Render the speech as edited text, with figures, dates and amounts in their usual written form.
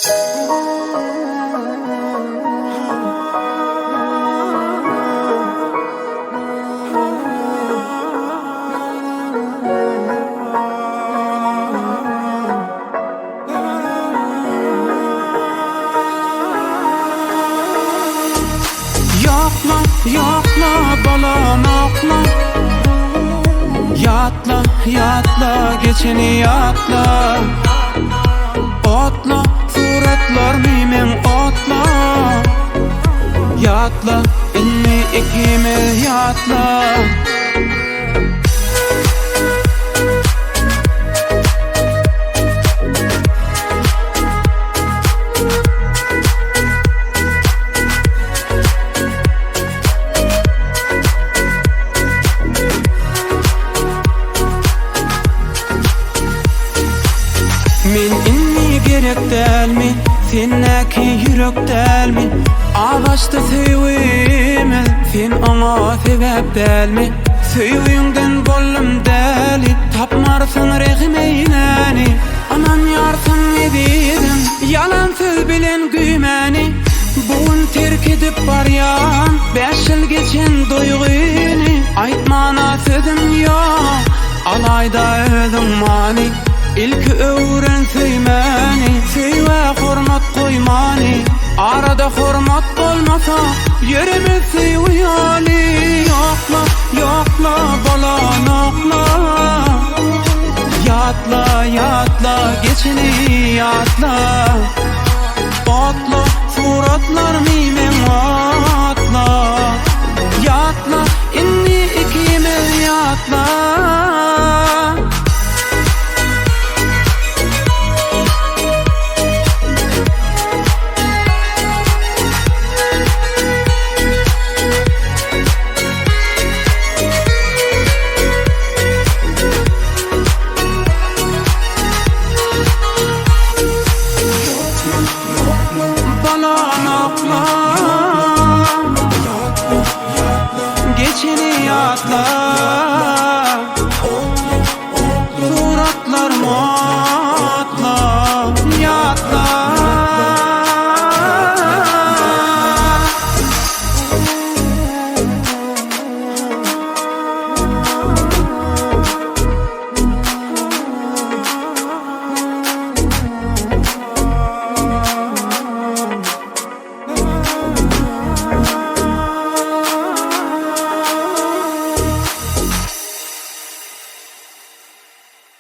Ýokla, ýokla, bolanokla Ýatla, ýatla, geçeni ýatla Otla, suratlarymy meň otla Ýatla, indi ikimiz ýatla. Men indi gerek dälmi, sendäki ýürek dälmi? Azaşdy söýgimiz, sen oňa sebäp dälmi? Söýgüňden boldum däli, tapmarsyň rehim eýläni. Ynanýarsyň ezizim, ýalan söz bilen güýmäni. Bu gün terk edip barýan, bäş ýyl geçen duýgyny. Aýtmana sözüm ýok, alaýda özüň many. Ilki öwren söýmäni, söýgä hormat goýmany. Arada hormat bolmasa, ýöremez söýgi ýoly. Ýokla, ýokla, bolanokla. Ýatla, ýatla, geçeni ýatla. Otla, suratlarymy meň otla.